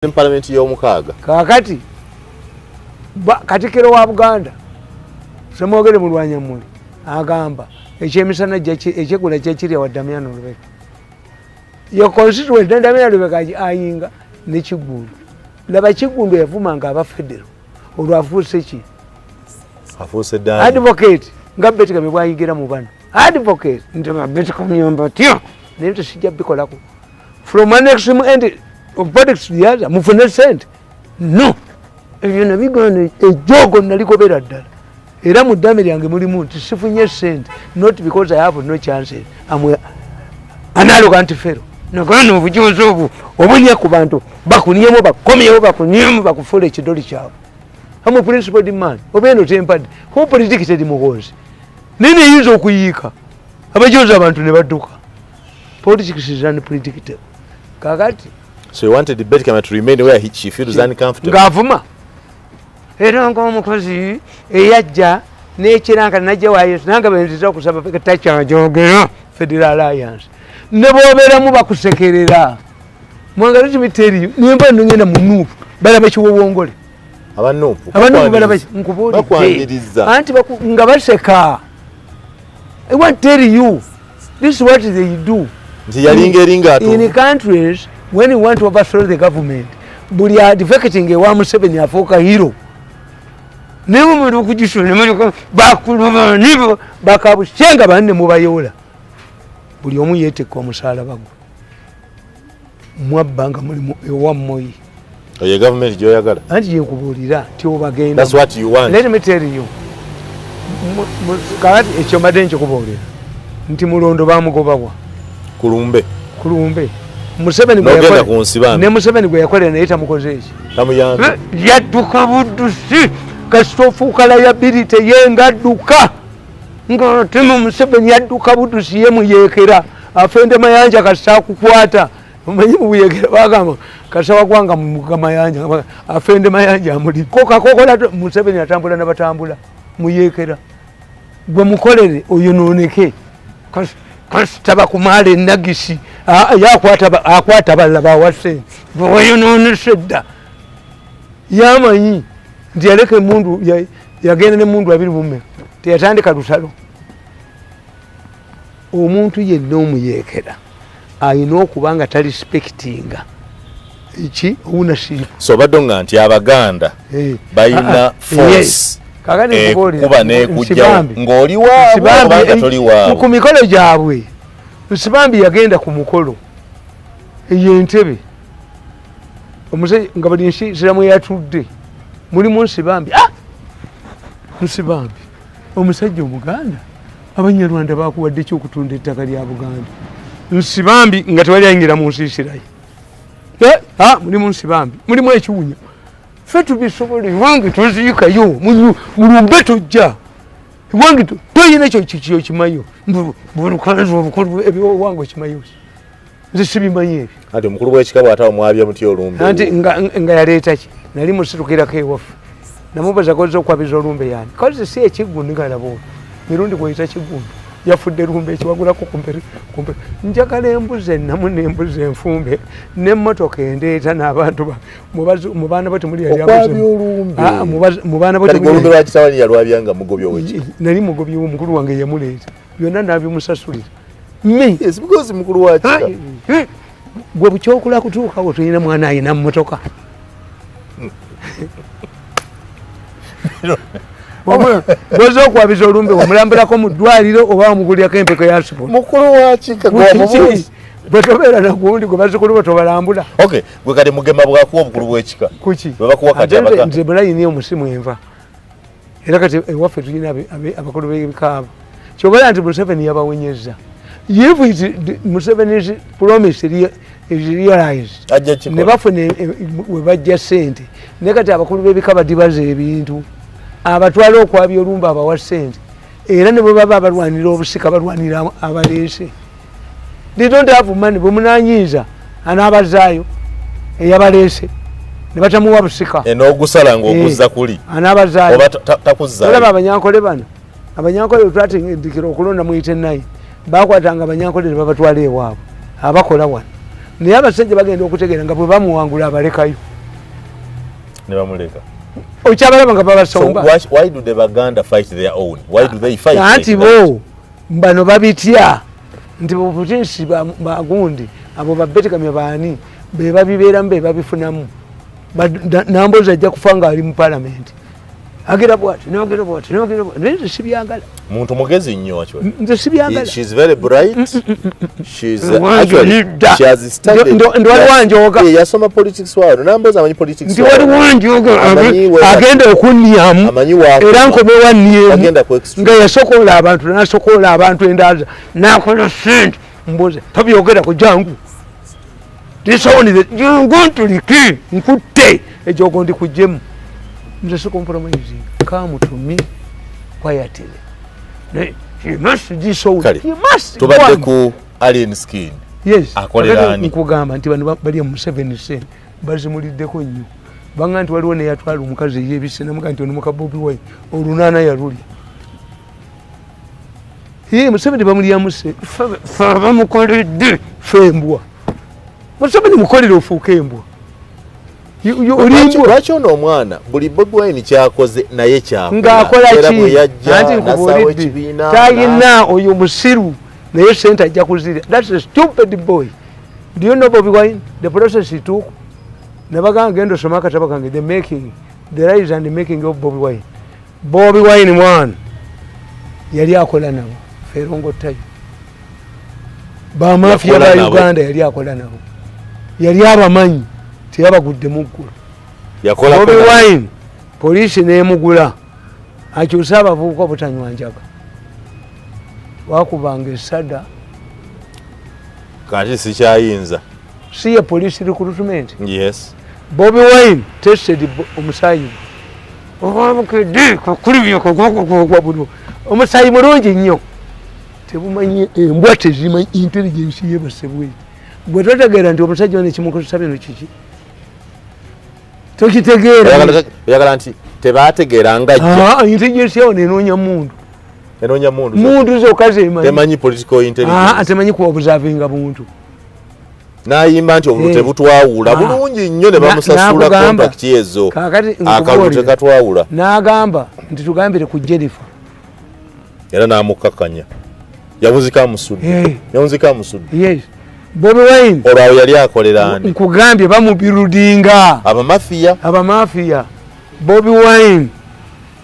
Mu palamenti y'omukaaga. Kakati Katikiro wa Buganda Semwogere Mulwanyamuli agamba ekyemisana ekyegula kyekirya wa Damiano Lubega, ye constituent ne Damiano Lubega ayinga ne Kigundu. Laba Kigundu yavumanga aba federo, olwo afuuse ki? Afuuse ddaani. Advocate nga Betikame bwayingira mu bano advocate nti Betikame tyo, naye tesijja bikolako from one extreme end of politics to the other mufune sente. No, ebyo nabigana, ejogo naligobera ddala. Era mu ddame lyange mulimu nti sifunye sente not because I have no chances. Am an arrogant fellow. Nagana obujozi obwo obunya ku bantu, bakunyemu, bakomyewo, bakunyemu, bakufuula ekidoli kyabwe. Am a principled man. Oba eno tempadde, who predicted Muhoozi? Naye neyinza okuyiika abajozi abantu ne badduka. Politics is unpredictable. Kakati So you wanted Betty to remain where she feels uncomfortable. Ng'avuma era ngaomukozi eyajja n'ekiranka najja wa Yesu nange benziza okusaba takyajogera Federal Alliance ne bwobeeramu bakusekerera. Mwanga, let me tell you, nimba nongenda mu NUP balaba kiwowongole. Aba NUP. Aba NUP balaba nkubuulidde. Bakwaniriza. Anti nga baseka. I want to tell you this is what they do. Nti yalinga eringa in atu. Countries, when you want to overthrow the government, buli advocating ewa Museveni afuuka hero. Naye mumala okugisona bakuluma nibo bakabushenga banne mubayoola, buli omu yeetekka omusalaba gwe mwabba nga mulimu ewammoyi. Oyo gavumenti gyoyagala. Anti gyenkubuulira nti obagenda. That's what you want. Let me tell you. Kakati ekyo mbadde nkikubuulira nti Mulondo bamugobawa? Kulumbe. Kulumbe. Museveni gwe N'ogenda ku Nsibambi. Ne Museveni gwe yakolera naye tamukoze eki? Tamuyambye. Yadduka buddusi. Kasita ofuuka liability ye ngadduka ngaatema. Museveni yadduka buddusi, ye muyeekera afende Mayanja. Kasita akukwata, omanyi mubuyekera bagamba kasita wagwanga mumuga Mayanja, afende Mayanja amuliko kakokola. Museveni atambula nabatambula muyekera gwe mukolere oyononeke. Kasita bakumaala enagisi ye akwata balala bawa sente, weyononese dda. Yamanyi nti yaleka emundu, yagenda nemundu abiri mumeka, teyatandika lutalo. Omuntu yenna omuyekera ayina okuba nga tarespectinga ki ownership. So obadde nga nti Abaganda balina force Kakati nkubuulira, ekuba nekujjawo Nsibambi. ng'oli waabwe Nsibambi, obanga toli waabwe. Ku mikolo gyabwe Nsibambi yagenda ku mukolo eyo Entebe, omusajja nga buli nsiramu yatudde mulimu Nsibambi. Ah! Nsibambi omusajja Omuganda, Abanyarwanda bakuwadde ki okutunda ettaka lya Buganda? Nsibambi nga tewali ayingira mu nsiisiraye. Eh, ah, mulimu Nsibambi, mulimu ekiwunya, ffe tubisobola. Ewange toziikayo, mulumbe tojja ewange toyina ekyo kyokimanyo bulukanzi obukulu ebyowange okimanyo, nze sibimanyi ebyo. Anti omukulu w'ekika bw'atawa mwabya mutya olumbe? Anti nga yaleeta ki? Nali musitukirako ewaffe, namubaza koza okwabiza olumbe yani kozi si ekiggundu ngalaba olwo mirundi gweyita kiggundu yafudde lumbe ekiwagulako kumpe njagala embuzi ennamu n'embuzi enfumbe n'emmotoka endeeta n'abantu mu baana bo temuli yali Okwabya olumbe. Ah, mu baana bo Kati temuli olumbe lwa kitawali yalwabyanga mugobi ow'ekika. Nali mugobi, omukulu wange yamuleeta, byonna nabimusasulira me. Yes, because mukulu wa kika. Gwe bukyokula kutuukawo tulina mwana ayina mmotoka. Gwoza okwabiza olumbe omulambulako mu ddwaliro oba omugulyako empeko ya sipolo? Mukulu wa kika gwamubuuzi. Bwe tobeera nagundi gwe bazzukulu bo tobalambula? Okay, gwe kati Mugema bwakuwa obukulu bw'ekika, Kuki? bwe bakuwa kati Ate abaka nze mulayini omusimu enva era kati ewaffe tulina abakulu b'ebikaabo. Kyobala nti Museveni yabawonyeza. If Museveni's promise is realized, Ajja kikola. ne bafuna we bajja sente. Naye kati abakulu b'ebika badibaza ebintu, abatwala okwabya olumba abawa sente, era ne bwe baba balwanira obusika balwanira abaleese. They don't have money. Bwe munanyiiza anaabazaayo eyabaleese ne batamuwa busika. N'ogusala ng'oguzza kuli. Anaabazaayo. Oba takuzzaayo. Olaba abanyankole bano, abanyankole wetwatandikira okulonda mu 89, bakwatanga abanyankole ne babatwala ewaabwe abakola wano, naye abasajja bagenda okutegeera nga bwe bamuwangula abalekayo. Ne bamuleka. Okyabalaba nga babasomba. So why do the Baganda fight their own? Why do they fight? Anti bo bano babitya nti obutinsi bagundi abo babetekamya baani be babibeeramu be babifunamu. Namboza ajja kufa nga ali mu parliament. Agira bwati, n'agira bwati, n'agira bwati. Nze sibyagala. Muntu mugezi nnyo actually. Nze sibyagala. She's very bright. She's actually she has studied. Ndi waliwo. Yasoma politics wano. Namboza amanyi politics. Ndi waliwo agenda okunnyamu. Era nkome wannyemu. Nga yasokola abantu, n'asokola abantu endala. N'akola ssente. Mboza tobyogera ku jangu. Disown the jangu ntulike nkutte ejogo ndikuggyemu. Nze si compromising. Come to me quietly. He must disown. He must. Tubadde ku Alien Skin. Yes. Akolera ani? Nkugamba nti bano bali mu Museveni ssente bazimuliddeko nnyo. Banga nti waliwo neyatwala omukazi eyeebisse namuga nti ono muka Bobi Wine olunaana yalulya. Ye Museveni bamulyamu ssente. Ffe bamukoledde ffe embwa. Museveni mukolere ofuuke embwa. Lwaki ono omwana buli Bobi Wine kyakoze naye kyakola ng'akola ki? Anti nkubuulidde talina oyo musiru naye ssente ajja kuzirya. That's a stupid boy. Do you know Bobi Wine? The process he took. Nabagamba genda osome akatabo kange the making, the rise and the making of Bobi Wine. Bobi Wine mwana yali akola nabo Ferongo Tayo. Bamafia ba Uganda yali akola nabo. Yali abamanyi teyabagudde mu ggulu. Bobi Wine poliisi n'emugula akyuse abavubuka obutanywa njaga. Wakubanga essada. Kati sikyayinza. Si ye police recruitment. Yes. Bobi Wine tested omusaayi. Omusaayi mulungi nnyo. Tebumanyi embwa tezimanyi intelligence yebase bweti. Bwe totegeera nti omusajja ono ekimukozesa bino kiki? Tokitegeera. Oyagala nti tebategeera nga ajja. Intelligence yawo enoonya mundu. Enoonya mundu. Mundu zokka zemanyi. Temanyi political intelligence. Temanyi ku observinga buntu. N'ayimba nti obululu tebutwawula bulungi nnyo ne bamusasula contract ezo. Akalulu tekatwawula. N'agamba nti tugambire ku Jennifer. Era n'amukakkanya. Yawunzika amusudde. Yawunzika amusudde. Yes. Bobi Wine. Olwo yali akolera ani? Nkugambye bamubirudinga. Abamafiya. Abamafiya. Bobi Wine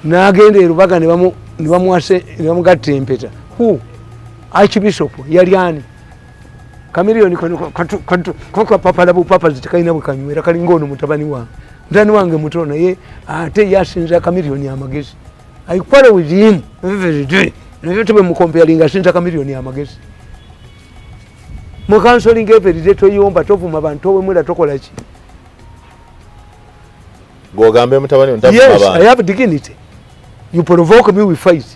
n'agenda e Rubaga ne bamugatta empeta. Who? Archbishop yali ani? Kamiliyoni kano papala bupapazi tekalina bwe kanywera kalinga ono mutabani wange. Mutabani wange muto naye ate yasinza Kamiliyoni amagezi. I quarrel with him every day. Naye tebemukomparinga asinza Kamiliyoni amagezi. Mu counseling every day toyomba tovuma bantu owemula tokola ki? Gwogambe mutabani ntavuma abantu. Yes, I have dignity. You provoke me, we fight.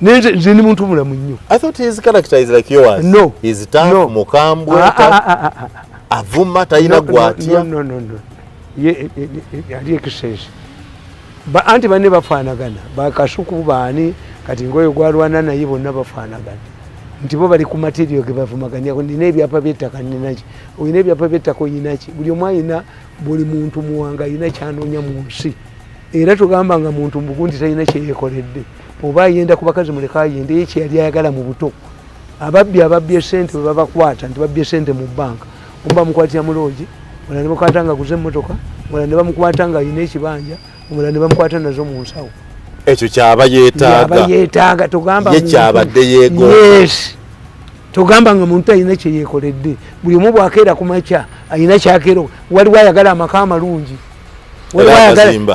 Nze ndi muntu mulamu nnyo. I thought his character is like yours. No. He's tough, no. Mukambwe, avuma talina gwatya. No. Ye ali excess. Ba anti banne bafaanagana. Bakasuku baani kati ngoyo gwalwana naye bonna bafaanagana. Nti bo bali ku material ge bavumaganya nina ebyapa by'ettaka ninaki. Olina ebyapa by'ettaka oyinaki. Buli omu ayina buli muntu muwanga ayina ky'anoonya mu nsi. Era tugamba nga muntu mbugundi talina kye yeekoledde. Oba ayenda ku bakazi muleka ayende ye kye yali ayagala mu buto. Ababbi ababbye ssente bwe babakwata nti babbye ssente mu bbanka. Omu bamukwatira mu loogi, omulala ne bamukwata nga aguze emmotoka, omulala ne bamukwata nga alina ekibanja, omulala ne bamukwata nazo mu nsawo. Ekyo kyaba yeetaaga. Yaba yeetaaga togamba. Ye kyabadde yeegomba. Yes. Togamba nga muntu alina kye yeekoledde. Buli omu bw'akeera ku makya alina ky'akeera. Waliwo ayagala amaka amalungi.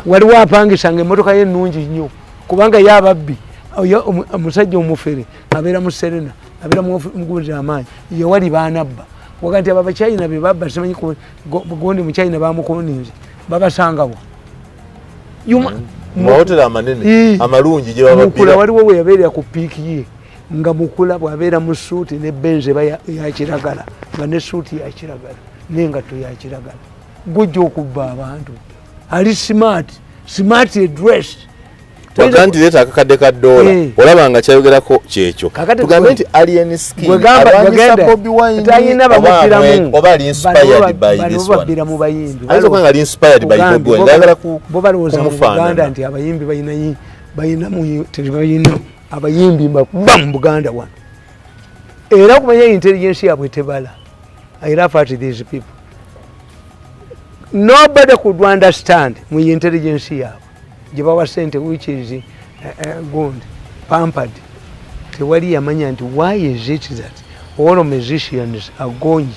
Waliwo apangisa nga emmotoka ye ennungi nnyo. Kubanga ye ababbi omusajja omufere abeera mu Serena abeera muguzi amaanyi yewali baanabba wakati abo abachina be babba simanyi gundi muchina bamukoninze babasangawa mu mahoteri amanene amalungi gye bababbira. Mukula waliwo we yabeerera ku piiki ye nga Mukula bw'abeera mu suuti ne benze eba ya kiragala nga ne suuti ya kiragala n'engatto ya kiragala gujja okubba abantu ali smart, smart dressed. Waga nti leeta akakadde ka dola, olaba nga kyayogerako kyekyo. Tugambe nti Alien Skin alwanyisa Bobi Wine talina bamubbiramu. Oba ali inspired by this one? Babbira mu bayimbi. Ayinza okuba nga ali inspired by Bobi Wine, ayagala bo balowooza mu Buganda kumufaanana. Nti abayimbi balina tebalina abayimbi bakuba mu Buganda wano. Era okumanya intelligence yaabwe tebala. I laugh at these people. Nobody could understand mu intelligence yaabwe gye bawa sente, which is gund pampered. Tewali yamanya nti why is it that all musicians are going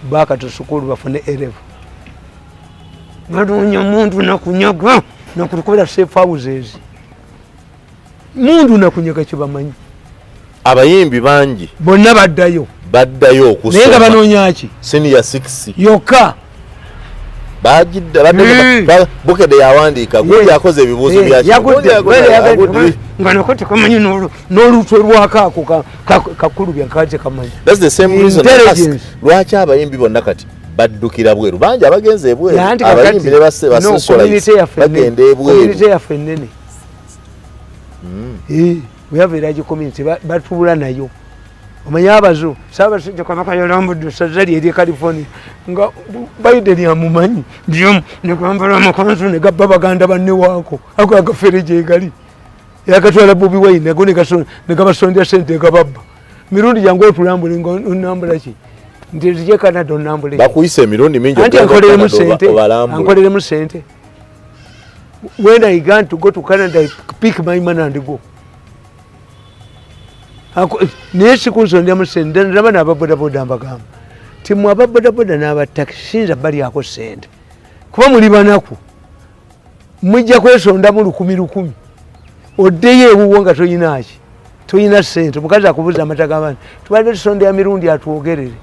back to school bafune A level. Banoonya muntu nakunyaga nakutukubira safe houses, muntu nakunyaga kyebamanyi. Abayimbi bangi bonna baddayo. Baddayo Naye nga okusoma. banoonya ki? Senior 6. Yokka. Bagidda badde Bukedde yawandiika gundi akoze ebibuuzo bya kino. Gundi agudde. Nga nako tekamanyi n'olutwe lwakaako kakulubya nkati kamanyi. That's the same reason I ask, Intelligence. lwaki abayimbi bonna kati baddukira bweru? Bangi abagenze ebweru. Anti abayimbi ne no, ba socialites community yaffe ennene. bagenda ebweru. Community yaffe ennene. We have a large community batuula nayo. Omanyi abazu Ssaabasajja Kabaka yalambudde essaza lye ery'e California nga Biden amumanyi byomu negambala amakanzu ne gabba baganda banne waako ago agafere gyegali yagatwala Bobi Wine nago ne gabasondera sente ne gababba. Mirundi jangu otulambule nga onambula ki nti nzije Canada onambule ki? Bakuyisa emirundi mingi Anti okugenda ankoleremu Canada sente. obalambule. Ankoleremu sente. When I going to go to Canada, I pick my money and go. Naye sikunsonderamu sente. Ndaba n'ababodaboda mbagamba ti mwe ababodaboda n'abatakisi siyinza balyako sente kuba muli banaku, mujja kwesondamu lukumi lukumi oddeyo ewuwo nga toyinaki, toyina sente. Omukazi akubuza amata g'abaana, tubadde tusondera mirundi atwogerere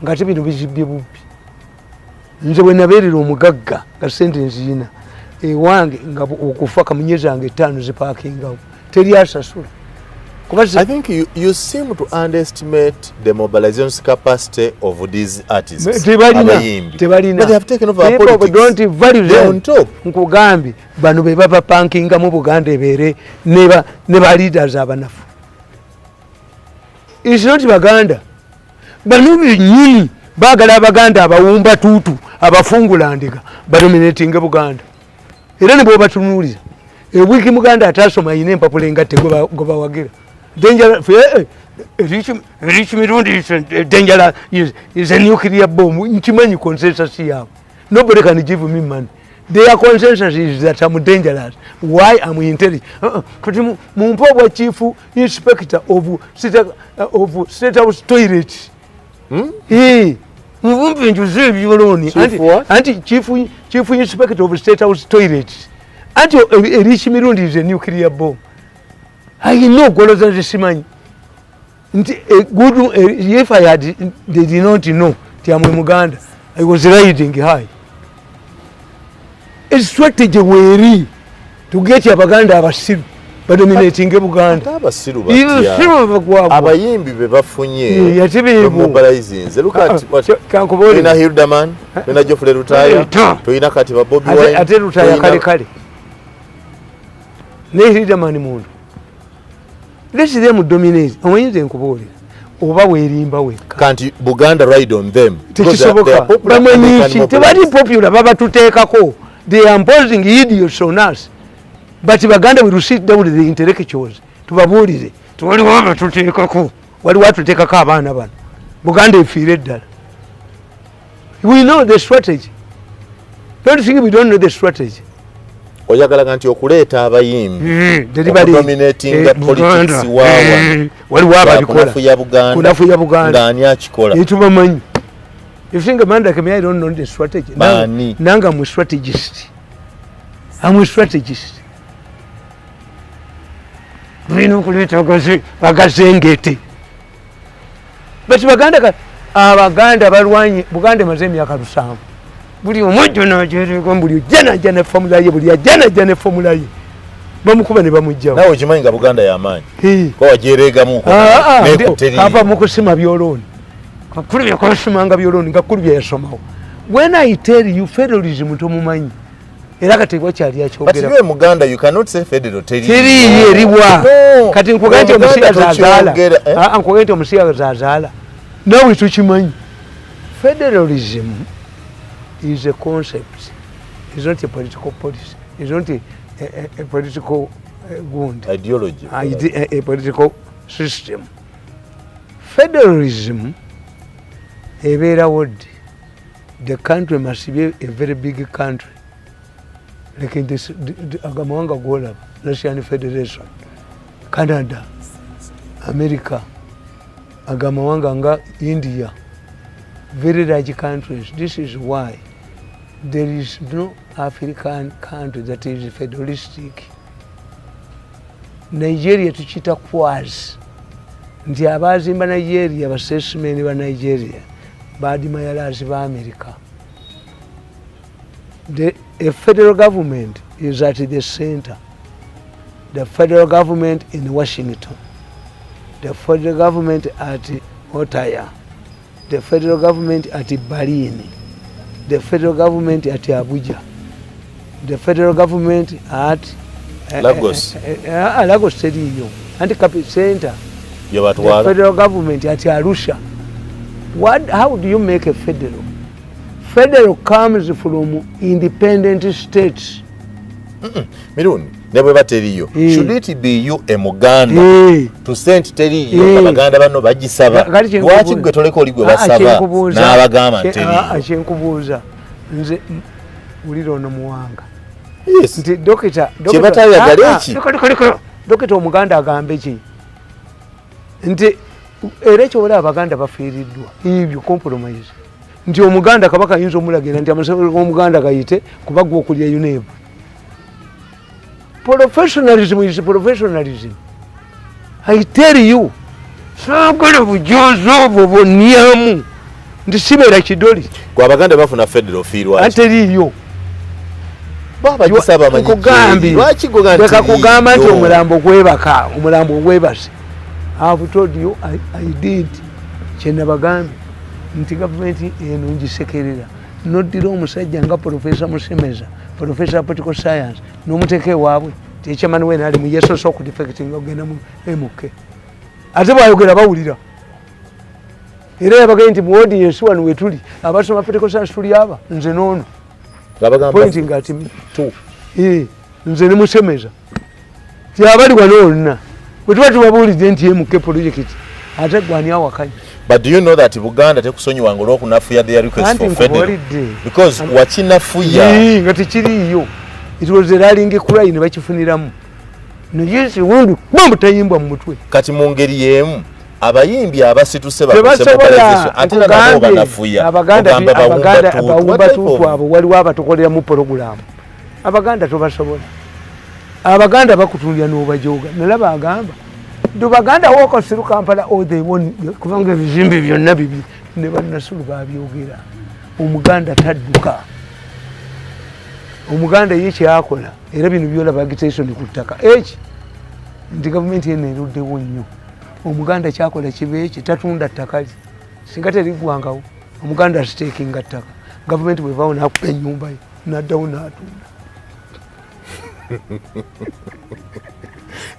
nga te bino bizibbye bubbi. Nze bwe nabeerera omugagga nga sente nziyina ewange nga okufa kamunye zange ttaano zipaakingawo teri asasula kuba I think you seem to underestimate the mobilization capacity of these artists. Tebalina. Abayimbi. Tebalina. But they have taken over our People politics. don't value They're them. on top. Nkugambye bano be babapankinga mu Buganda ebeere ne ba leaders abanafu. It's not Baganda. Bano bennyini baagala Abaganda abawumba tuutu abafungula ndiga badominatinge Buganda. Era ne bwobatunuulira ewiiki Muganda atasoma ayina empapula engatte gwe bawagira. Danger, Rich Mirundi is a danger, is a nuclear bomb. Nkimanyi consensus yaabwe. Nobody can give me money. Their consensus is that I'm dangerous. Why? I'm intelligent. Kati mumpe obwa chief inspector of state house toilet. Eh, mubumpe njuze ebyolooni. Chief what? Anti chief inspector of state house toilet. Anti Rich Mirundi is a nuclear bomb. I know goloza nze simanyi nti good, if I had, they did not know nti amwe Muganda. I was riding high. A strategy weeri to get Abaganda abasiru badominatinge Buganda. Ate abasiru batya? Abasiru bagwagwa. Abayimbi be bafunye Ate beebo. bamobilizinze. Look at what Kankubuulire. tulina Hilderman, tulina Geoffrey Lutaaya, Ta. tulina kati ba Bobi Wine. Ate Lutaaya kale kale ne Hilderman muntu. Let them dominate. Omanyi nze nkubuulira oba weerimba wekka. Kanti Buganda ride on them because they Tekisoboka. are popular and they can Bamwenyiki mobilize. tebali popular, babatuteekako. They are imposing idiots on us, but Baganda will sit down with the intellectuals tubabuulire tiwaliwo abatuteekako, waliwo atuteekako abaana bano. Buganda efiire eddala. We know the strategy. Don't think we don't know the strategy. Oyagalaga nti okuleeta abayimbi Deliberately. okudominatinga politics Buganda. waawa Waliwo ababikola. kunafu ya Buganda. Kunafu ya Buganda. Ng'ani akikola? Etubamanyi. You think Amanda Kemi, I don't know the strategy? Baani? Nanga I'm a strategist. I'm a strategist. Tulina okuleeta agazengete. But Baganda Abaganda balwanye Buganda emaze emyaka 70. Buli omu ajja n'agyereka, buli ojja n'ajja ne formula ye, buli ajja n'ajja ne formula ye. Bamukuba ne bamuggyawo. Naawe okimanyi nga Buganda y'amaanyi Hee. ko wagyereegamuko Ah, ah, nekuteri. Ava mu kusima byolooni. Kakulu yakosimanga byolooni nga Kulu bye yasomawo. When I tell you federalism tomumanyi. Era kati wakyali akyogera. But you Muganda, you cannot say federal teriyo. Teriyo eriwa. Kati nkugambye nti omusiyazi azaala. Nkugambye nti omusiyazi azaala. Nawe tukimanyi. Federalism is a concept. It's not a political policy. It's not a political ideology. A political system. Federalism, ebeera wodi. The country must be a very big country. Like in this, agamawanga golaba, Russian Federation, Canada, America, agamawanga nga India, very large countries. This is why there is no African country that is federalistic. Nigeria tukita quasi. Nti abazimba Nigeria, abasesimeni ba Nigeria, badimayalazi ba America. A federal government is at the center. The federal government in Washington. The federal government at Ottawa. The federal government at Berlin. The federal government at Abuja. The federal government at Lagos. Lagos teriyo. Anti center. The federal government at Arusha. How do you make a federal? Federal comes from independent states. Mirundi, nebweba teriyo. Should it be you a Muganda to send teriyo abaganda bano bagisaba? Lwaki gwe toleka oli gwe basaba n'abagamba teriyo? Kyenkubuuza nze wulira ono Muwanga. Yes. Nti dokita kyebatayagala eki? Dokita Omuganda agambe ki? Nti era ekyo olaba Abaganda bafiiriddwa ebyo compromise. Nti Omuganda Kabaka ayinza omulagira nti amasomero g'Omuganda gayite kuba gwe okulya UNEB. Professionalism is professionalism. I tell you, saagala bujozi obwo bonnyamu nti sibeera kidoli. Gwe Abaganda bafuna federal ofiirwa ki? Teriiyo. Babagisaba amanyi. Lwaki gwe gamba nti kugamba nti omulambo gwebaka, omulambo gwebase. I have told you I did. Kye nabagambye nti gavumenti eno ngisekerera. Noddira omusajja nga Professor Musemeza, Professor of Political Science, n'omuteeka ewaabwe techairman we nali mu yesoose okudefectinga okugenda mu MK. Ate bw'ayogera bawulira. Era yabagambye nti mu audience wano we tuli abasoma political science tuli aba nze n'ono. Pointing at me. Nze ne Musemeza. Ti abali wano bonna. Bwe tuba tubabuulidde nti MK project ate gwe ani awakanya. But do you know that Buganda tekusonyiwanga olw'okunafuya their request for federal? Because wakinafuya. Nga tekiriiyo. It was a rallying cry ne bakifuniramu. Naye siwundi kuba tayimbwa mu mutwe. Kati mu ngeri y'emu abayimbi abasituse bakose mobilization ate nabo banafuya. Abaganda abawumbatuutu abo waliwo abatukoleramu pulogulaamu. Abaganda tobasobola. Abaganda bakutundira n'obajoga. Nalaba agamba do Baganda walk through Kampala or they won kubanga ebizimbe byonna bibi ne bannasulu babyogera. Omuganda tadduka. Omuganda ye kyakola era bino byolaba agitation ku ttaka. Eki nti gavumenti eno eruddewo nnyo. Omuganda kyakola kiba eki tatunda ttaka lye. Singa teriggwangawo Omuganda asiteekinga ttaka. Gavumenti bwevaawo n'akuba ennyumba ye n'addawo n'atunda.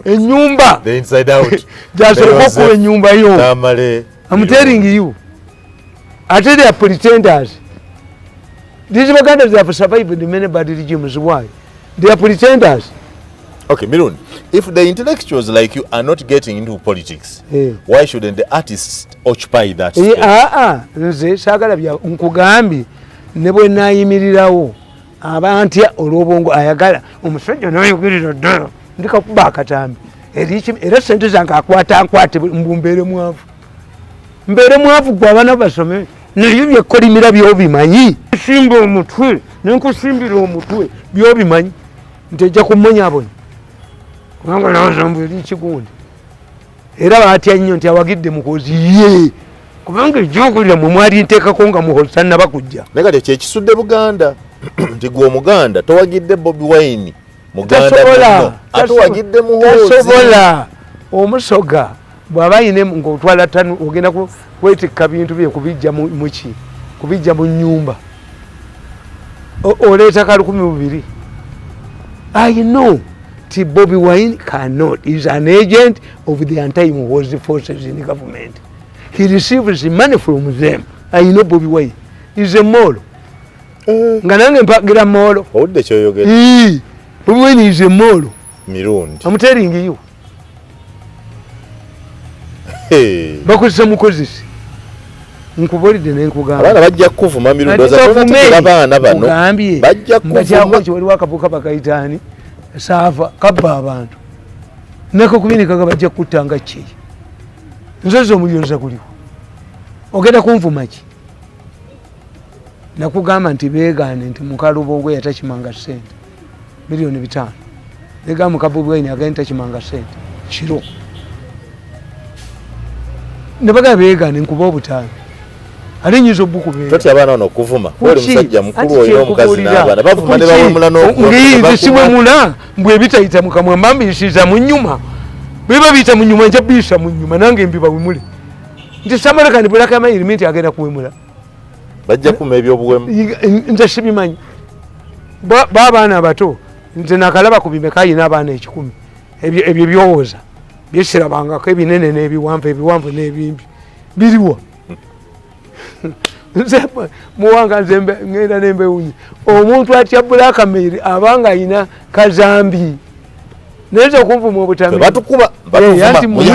Enyumba the inside out jasooka okuba ennyumba yo. I'm telling you, ate they are pretenders. These Baganda, they have survived in many bad regimes. Why? They are pretenders. Okay, Mirundi, if the intellectuals like you are not getting into politics, why shouldn't the artists occupy that space? Nze saagala bya nkugambye ne bwe naayimirirawo abantya olw'obwongo ayagala omusajja n'ayogerera ddala ndikakuba akatambi era sente zange akwata nkwate mbu mbeere mwavu. Mbeere mwavu gwe abaana basome naye byekkolimira by'obimanyi. Simba omutwe nenkusimbira omutwe by'obimanyi nti ejja kummonyabonya kubanga lowooza mbu eri kigundi. Era baatya nnyo nti awagidde Muhoozi ye kubanga ejjookulira mwe mwali nteekako nga Muhoozi tannaba kujja. Naye kati kyekisudde Buganda nti gwe Omuganda towagidde Bobi Wine Muganda muno ate owagidde Muhoozi. Tasobola. Omusoga bw'aba ayina ng'otwala ttanu ogenda kwetikka bintu bye kubijja muki kubijja mu nnyumba oleeta ka 2000. I know ti Bobi Wine cannot, is an agent of the anti-Muhoozi forces in the government. He receives money from them. I know Bobi Wine is a mole. Nga nange mpagira molo. Owudde kyoyogera. Bobi Wine is a mole. Mirundi. I'm telling you. Hey. Bakozesa mukozesi. Nkubolidde ne nkugamba. Abaana bajja kukuvuma Mirundi. Abaana bano bajja kukuvuma. Waliwo akavuka bakayitaani saava kabba abantu. Nako kubinika bajja kuttanga ki? Nzozi omuliro guliwo. Ogenda kunvuma ki? Nakugamba nti beegaane nti mukalubongo yatakimanga ssente 5,000,000. Negamba mukabubi Wine agenda takimanga ssente kiro. Ne bagamba beegaane nkuba obutaano. Ate nnyinza obukubeera. Totya abaana bano okuvuma. Oli musajja mukulu olina omukazi n'abaana. Bavuma ne bawemula n'okuva. Nze siwemula mbwe ebitayita mu kamwa mba mbiyisiza mu nnyuma. Bwe babiyita mu nnyuma nja biyisa mu nnyuma nange mbibawemule. Nti Samalekani Black Mail nti agenda kuwemula. Bajja kuma ebyobuwemu. Nze sibimanyi. Babaana abato nze nakalaba ku bimeka ayina abaana 1,000. Ebyo byowooza byesirabangako ebinene n'ebiwanvu ebiwanvu n'ebimpi biriwa. Nze Muwanga nze ngenda nembewunye. Omuntu atya Black Mail abanga ayina kazambi. Neza okunvuma obutambi. Batukuba batuvuma.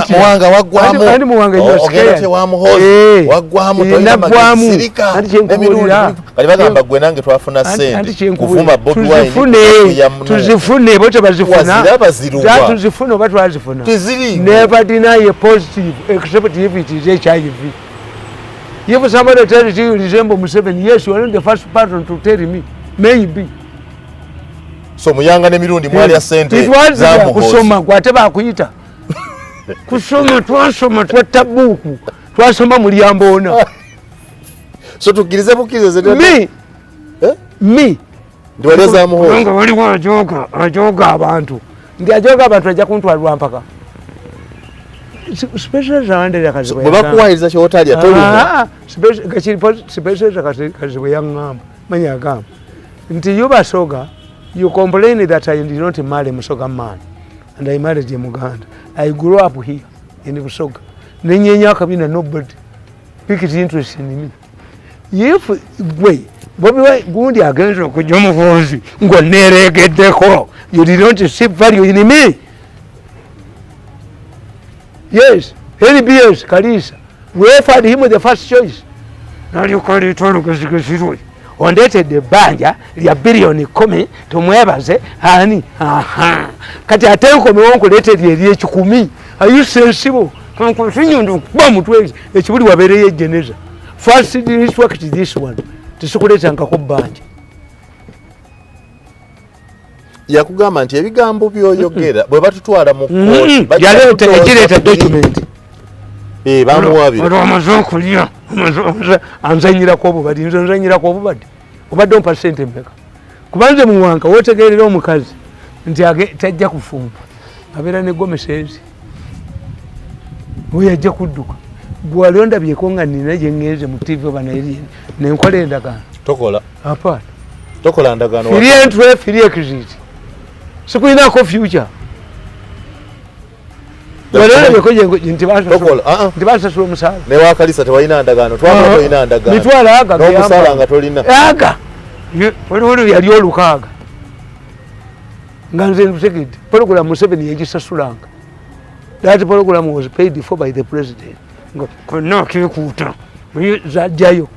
Muwanga waggwamu. Andi Muwanga ogenda tewa Muhoozi. Waggwamu tolina magezi sirika. Emirundi kali bagamba gwe nange twafuna ssente. Kuvuma Bobi Wine. Tuzifune bo tebazifuna. Tuzifune oba twazifuna. Never deny a positive except if it is HIV. If somebody tells you you resemble Museveni, yes, you are not the first person to tell me. Maybe. So Muyanga ne Mirundi mwalya ssente za Muhoozi. Kusoma gwate bakuyita. Kusoma twasoma twatta buku. Twasoma mulyamboona. So tukkirize bukkirize Me. Eh? Me. Ndi walya za Muhoozi. Nga waliwo ajoga abantu. Ndi ajoga abantu ajja kuntwalwa mpaka. Special zawandera Kazibwe. Bwe bakuwayiriza ky'otalya tolumwa. Special Kazibwe yaŋŋamba. Manya agamba. Nti you Basoga, you complain that I did not marry Musoga man and I married a Muganda. I grew up here in Busoga. Nenyenya akabina nobody picked interest in me. If gwe Bobi Wine gundi agenze okujja Muhoozi ng'oneereegeddeko, you did not see value in me. Yes, NBS Kalisa, we offered him the first choice. Nalyoka aleeta olugezigezi lwe. Ondeetedde ebbanja lya 10 billion tumwebaze ani? Aha. Kati ate nkomewo nkuleetedde ery'ekikumi. Are you sensible? Kankusinyondo nkuba mutwe ekibuli wabeereyo ejjeneza. First instruct this one. Tesikuleetangako bbanja. Yakugamba nti ebigambo by'oyogera bwe batutwala mu kkooti. Yaleeta ekireeta document. Bamuwabira. Olwo amaze okulya, anzanyirako obubadi, nze nzanyirako obubadi. Obadde ompa ssente mmeka? Kuba nze Muwanga w'otegeerera omukazi nti tajja kufumba. Abeera ne gomesi ezi. Oyo ajja kudduka. Gwe wali ondabyeko nga nnina gye ŋŋenze mu TV oba naye ne nkola endagaano. Tokola. Hapana. Tokola ndagaano. Free entry, free exit. Sikulinako future. Nti basasula omusaala. Ne wakalisa tewalina ndagaano, twakola tolina ndagaano. Mitwalo aga. N'omusaala nga tolina. Aga. Waliwo yali olukaaga. Nga nze nkutegedde. Program Museveni yagisasulanga. That program was paid for by the president. Nga konna keekuuta. Zajjayo.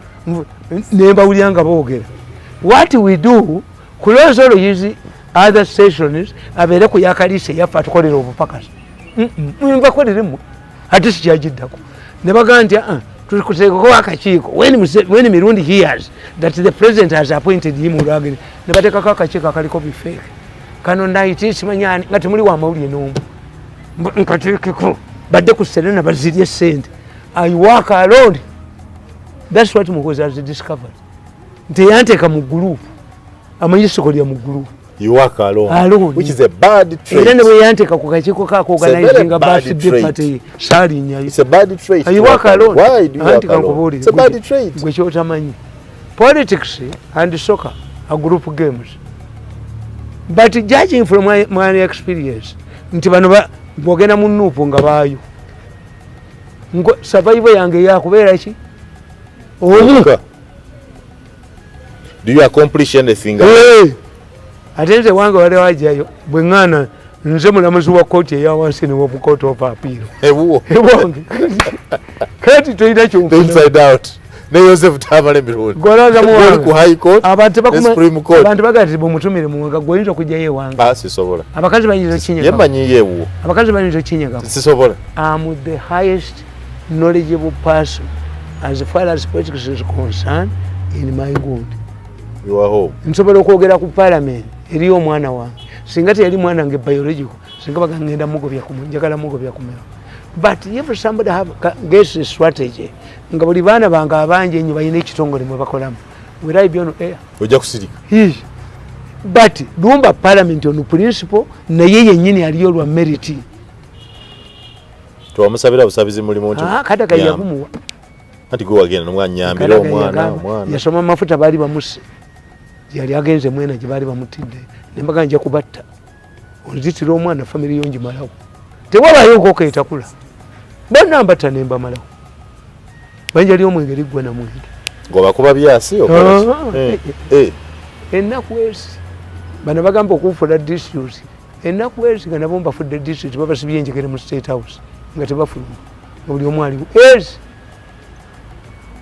Ne mbawulira nga boogera. What we do, close all his other stations, abeere ku yakalisa eyaffe atukolera obupakasi. Mbakoleremu ate sikyagiddako. Ne bagamba nti tukuteekako akakiiko. When Mirundi hears that the president has appointed him olwagere, ne bateekako akakiiko akaliko bifeeke. Kano naiti simanyi ani nga temuli wa mawulire n'omu. Nkateekeko badde ku Serena bazirye ssente. I work alone. That's what Muhoozi has discovered. Nti yanteeka mu group. Amanyi sikolya mu group. You work alone. Alone. Which is a bad trait. Era ne bwe yanteeka ku kakiiko kaako organizing a birthday party, saalinyayo. It's a bad trait. You work alone. Why do you work alone? It's a bad trait. Gwe ky'otamanyi. Politics and soccer are group games. But judging from my experience, nti bano bwogenda mu NUP nga baayo, survival yange yakubeera ki? Omu. Do you accomplish anything? Ate nze wange wali wajjayo bwe ŋŋaana, nze mulamuzi wa kooti eya wansi ne wa Court of Appeal. Ewuwo. Ewange kati tolina. Inside out ne Yosef Tamale Mirundi. Gwolowooza Gwoli ku High Court abantu ne Supreme Court. Abantu bagamba nti bwemutumire Muwanga, gwe oyinza okugjayo ewange? Ah, sisobola. Abakazi bayinza Ye okinyega? Manyiyo ewuwo. Abakazi bayinza okinyegako? Sisobola. Am the highest knowledgeable person as far as politics is concerned in my good. You are home. Nsobola okwogera ku parliament eriyo omwana wange. Singa teyali mwana wange biological, singa bagangenda mugobya, njagala mugobya kumera. But if somebody have gets a strategy nga buli baana bange abangi ennyo balina ekitongole mwe bakolamu, will I be on air? Ojja kusirika. Yes. But lumba parliament on principle, naye yennyini aliyo lwa merit. Tewamusabira busabizi mulimu nti Ah, Kadaga nyamba. yagumuwa. Anti gwe wagenda nomwanyambira. Kadaga Omwana yagamba, omwana yasoma amafuta, baali bamusse, yali agenze mwena gye baali bamutidde, nembaga nja kubatta, onzitira omwana, family yo ngimalawo, tewabayo nkoko etakula, bonna mbatta nembamalawo, banja lyomwenge liggwa namwenge. Ng'obakuba byasi okola ki? Ah. Eh, eh. Ennaku ezi bano bagamba okunfula district, ennaku ezi nga nabo mbafudde district, babasibye enjegere mu State House nga tebafuluma, nga buli omu aliwo ezi.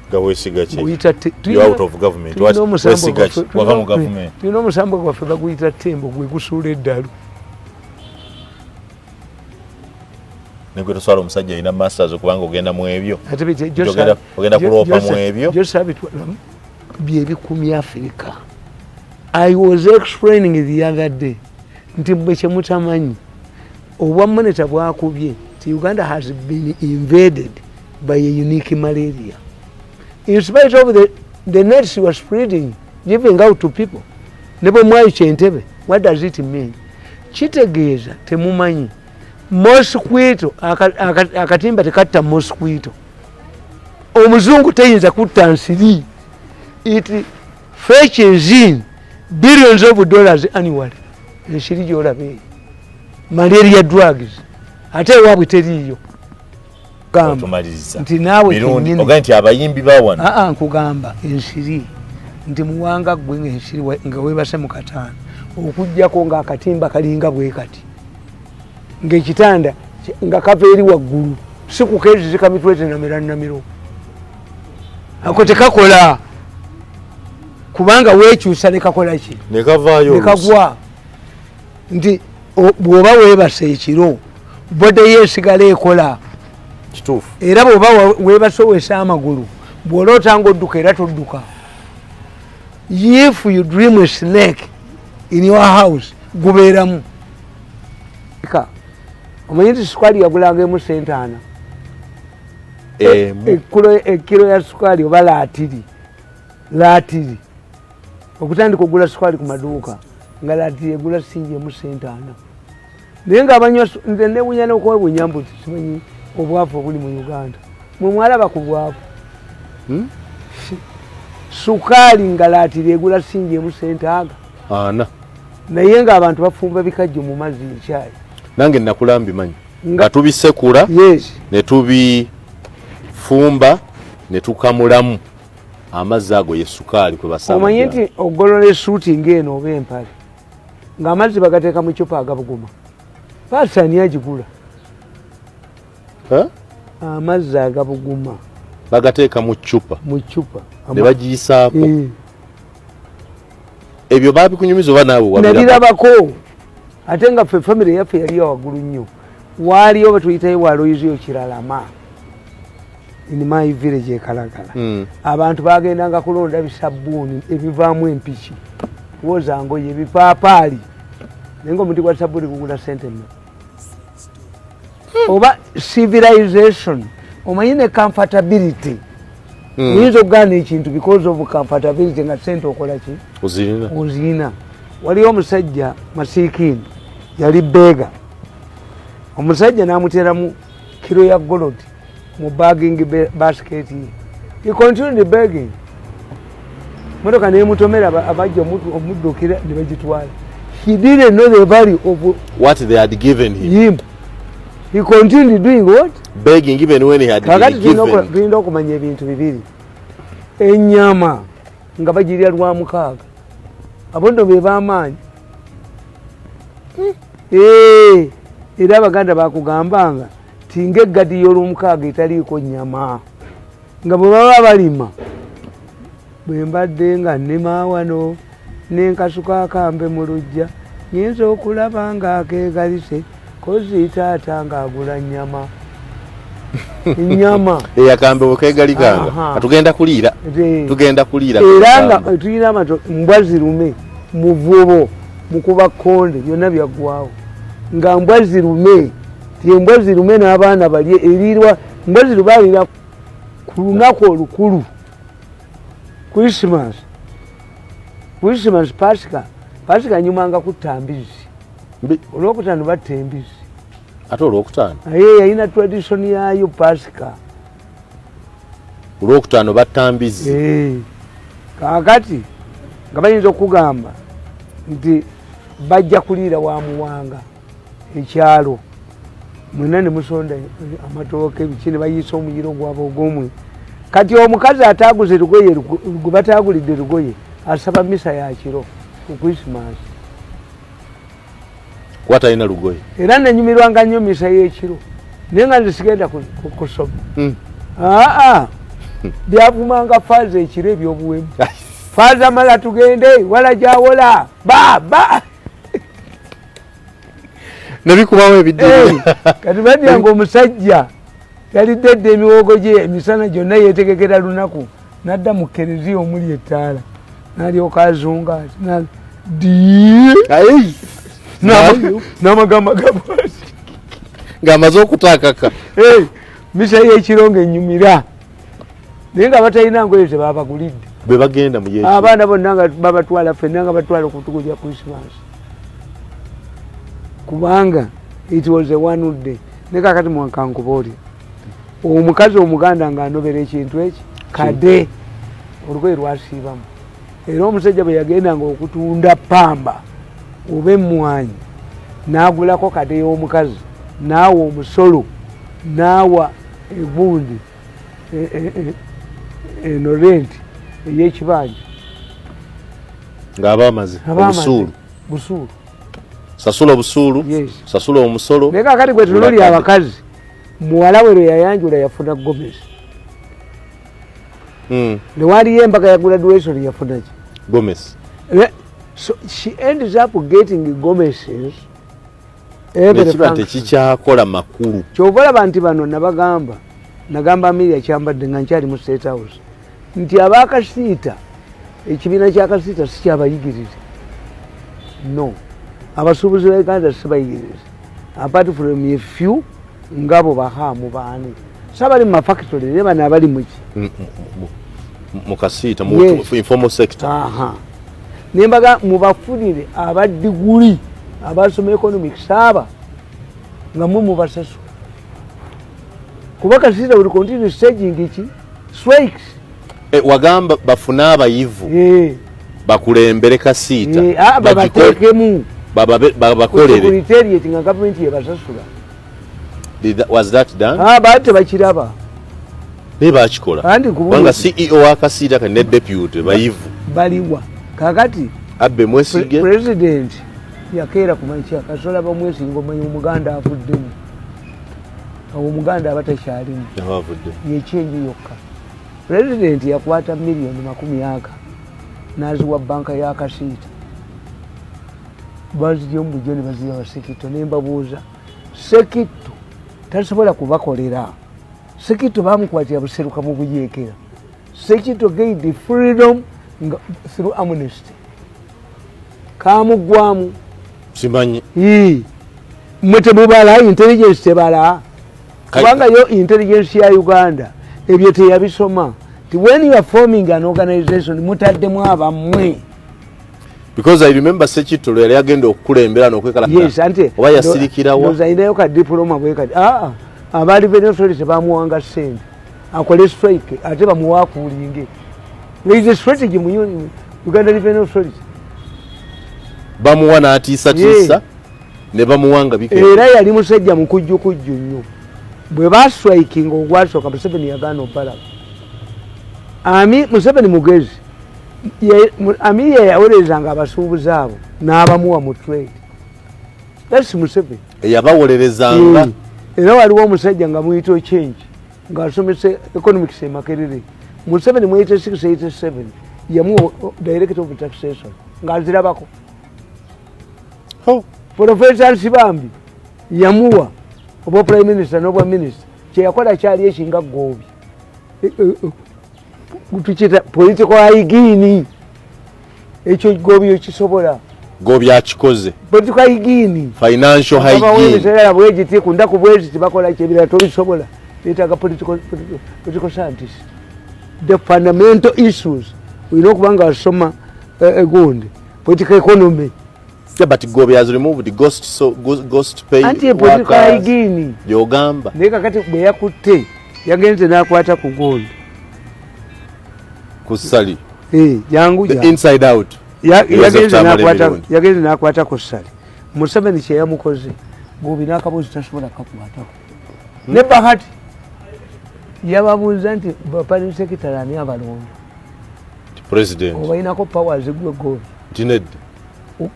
Nga weesiga ki? Guyita You out of government. tulina omusambo Weesiga ki? Wava mu government. Tulina omusambo gwaffe baguyita tembo, gwe gusuula eddalu. Negwe toswala omusajja alina masters okubanga ogenda mu ebyo. Ate Ogenda kuloopa mu ebyo. Gyosabitwalamu byebikumi Africa. I was explaining the other day nti bwe kyemutamanyi, obwa monitor bwakubye nti Uganda has been invaded by a unique malaria in spite of the nets was spreading, giving out to people, ne bwe mwayokya entebe. What does it mean? Kitegeeza temumanyi mosquito, akatimba tekatta mosquito, omuzungu teyinza kutta nsiri. It fetches in billions of dollars annually, ensiri gyolaba eyo, malaria drugs, ate ewaabwe teriiyo. Gamba Otumaliriza. nti naawe Mirundi, kennyini ogaye nti abayimbi ba wano. Aa, nkugamba ensiri nti Muwanga gwe ngaensiri nga webase mu kataano, okugjako ng'akatimba kalinga bwe kati, ng'ekitanda nga kava eri waggulu, si kukezizika mitwe namera namiro, ako tekakola, kubanga weekyusa ne kakola ki? Ne kavaayo oluusi. Nekagwa. Nti bw'oba weebase ekiro, body yo esigala ekola. Kituufu. Era bw'oba weebase owesa amagulu, bw'oloota nga odduka, era todduka. If you dream a snake in your house, gubeeramu. Ka, omanyi nti sukaali yagulanga emu 4.00? Emu. Ekiro ya sukaali oba laatiri, okutandika okugula sukaali ku maduuka nga laatiri egula singi emu 4.00, naye nga abanywa nze newunya nokwewunya mbu simanyi obwavu obuli mu Uganda. Mwe mwalaba ku bwavu? Hmm? Sukaali nga laatiri egula singi emu sente aga 4. Naye ng'abantu bafumba bikajjo mu mazzi ekyayi. Nange nakula mbimanyi nga tubisekula ne tubifumba ne tukamulamu amazzi ago, ye sukaali kwe basaba. Omanyi nti ogolola esuuti ng'eno oba empale, ng'amazzi bagateeka mu cupa agabuguma, paasi ani agigula? Eh? Amazzi agabuguma. Bagateeka mu cupa. Mu cupa. Ne bagiyisaako. Eh. Ebyo babikunyumiza oba naawe wabiraba? Nabirabako, ate nga ffe famire yaffe yali waggulu nnyo, waaliyo batuyitayo waloyiziyo Kiralama in my village ekalagala. Abantu bagendanga kulonda bisabbuuni ebivaamu empiki woza ngoye, ebipaapaali, naye nga omuti gwa sabbuuni gugula sente mmeka? Oba civilization, omanyi ne comfortability. Oyinza okugaana ekintu because of comfortability nga sente okola ki? Ozirina. Ozirina. Waliwo omusajja masiikini yali beggar, omusajja n'amuteeramu kiro ya gold mu begging basket ye. He continued begging, motoka nemutomera, abajja omuddukira ne bagitwala. He didn't know the value of what they had given him. He continued doing what? Begging even when he had been given. Tulina okumanya ebintu bibiri. Ennyama nga bagirya lwa mukaaga. Abo nno be b'amaanyi. Era Abaganda bakugambanga nti ng'eggadi y'olwomukaaga etaliiko nnyama. Nga bwe baba balima, bwe mbadde nga nnima wano n'enkasuka akambe mu luggya, nnyinza okulaba ng'akeegalise kozi taata ng'agula nnyama. Ennyama. Eyakambe bwe keegalikanga, tugenda kuliira. Tugenda kuliira. Era nga tulina amato mbwa zirume, muvubo, mukuba kkonde, byonna byaggwawo. Nga mbwa zirume, ti embwa zirume n'abaana balye eriirwa, mbwa zirume alira ku lunaku olukulu. Christmas. Christmas, Pasika. Pasika nyumanga kutta mbizi. Olwokutaano batta embizi. Ate olwokutaano? Aye yalina tradition yaayo Pasika. Olwokutaano batta mbizi. Kaakati nga bayinza okugamba nti bajja kuliira wa Muwanga ekyalo. Mwenna ne musonda amatooke biki ne bayiisa omuyiro gwabwe ogw'omwe. Kati omukazi ataaguze lugoye gwe bataagulidde lugoye asaba misa ya kiro ku Christmas. Kuba talina lugoye. Era nanyumirwanga nnyo misa y'ekiro naye nga nze sigenda kusoma. Aa byavumanga faaza ekiro ebyobuwemu. Faaza mala tugende wala gyawola ba ba. Nebikubawo ebiddiri. Kati badyanga omusajja yalidde dda emiwogo gye emisana gyonna yeetegekera lunaku n'adda mu kereziya omuli ettaala n'alyoka azunga n'amagamba gabwati ng'amaze okutaakaka. Misa y'ekiro ng'ennyumira naye nga batalina ngoye ze babagulidde bwe bagenda mu y'ekiro. Abaana bonna nga babatwala ffenna nga batwala okutugulya Christmas kubanga it was a one day. Ne kaakati mwankankuba omukazi Omuganda ng'anobera ekintu eki kade olugoye lwasiibamu. Era omusajja bwe yagendanga okutunda ppamba oba emmwanyi n'agulako kade y'omukazi n'awa omusolo n'awa egundi eno renti ey'ekibanja ng'aba amaze obusuulu. Busuulu. Sasula obusuulu, sasula omusolo. Naye kaakati gwe tunuulira abakazi, muwala we lwe yayanjula yafuna Gomez. Ne waliyo embaga ya graduation yafuna ki? Gomez. So she ends up getting Gomez's. Nekiba tekikyakola makulu. Ky'ova olaba nti bano nabagamba, nagamba Amelia Kyambadde nga nkyali mu State House nti abakasiita, ekibiina kya Kasiita si kyabayigirize. No. Abasuubuzi ba Uganda si bayigirize. Apart from a few ngabo bahamu baani. Sabali mu mafactory naye bano abali muki? Mu Kasiita, mu informal sector. Aha. Nembaga mubafunire abadiguli abasoma economics aba nga mwe mubasasula. Kuba Kasiita will continue staging ki? Strikes. Wagamba bafune abayivu. Bakulembere Kasiita. Babateekemu. Babakolere. Secretariat nga gavumenti yebasasula. Was that done? Baate bakiraba. Naye bakikola. Kubanga CEO wa Kasiita kati ne deputy bayivu. Baliwa. Kaakati Abbe Mwesige. President yakeera ku makya kasola bamwesinga omanyi Omuganda avuddemu. Awo Omuganda aba takyalimu. Yekyenji yokka. President yakwata 40 million n'aziwa banka ya Kasiita. Bazigye mu bujjo ne baziwa Sekitto ne mbabuuza Sekitto tasobola kubakolera. Sekitto bamukwatira buseruka mu buyeekera. Sekitto gained freedom through amnesty. Kamuggwamu. Simanyi. Mmwe temubala intelligence tebala. Kubanga yo intelligence ya Uganda ebyo teyabisoma. When you are forming an organization mutaddemu abammwe. Because I remember Sekitto yali agenda okukulembera n'okwekala. Yes, ante oba yasirikirawa. Ndowooza alinayo ka diploma bwe kati. Abaali Revenue bamuwanga ssente akole strike ate bamuwakuulinge. There is a strategy mu Uganda Revenue Authority. Bamuwa n'atiisatiisa ne bamuwa nga bike. Era yali musajja mukujjukujju nnyo. Bwe bastrikinga ogwasooka, Museveni yagaana obalaba. Ami Museveni mugezi. Ami ye yawolerezanga abasuubuzi abo n'abamuwa mu trade. That's Museveni. Eyabawolerezanga. Era waliwo omusajja nga muyita Ochengi ng'asomesa economics e Makerere. Museveni mu 86 87 yamuwa director of taxation ng'azirabako. Oh. Professor Nsibambi yamuwa obwa prime minister n'obwa minister. Kyeyakola kyali ekinga Goobi. Tukiyita political hygiene. Ekyo Goobi okisobola. Goobi akikoze. Political hygiene. Financial hygiene. Emisala bwegiti ku ndaku bweziti bakola ki ebirala tobisobola. Beetaaga political scientist. The fundamental issues. Olina okuba nga wasoma gundi political economy. Yeah, but Goobi has removed the ghost, so, ghost pay Anti political workers. hygiene. Gy'ogamba. Naye kakati bwe yakutte yagenze n'akwata ku gold. Ku Ssali. Jangu The jangu. inside out. Joseph Tamale Mirundi. Yagenze n'akwata ku Ssali. Museveni kye yamukoze, Goobi n'akabuzi tasobola kakwatako. Ne Bahati yababuuza nti permanent secretary ani abalonda? President. Obalinako powers gwe Goobi. Nti nedda.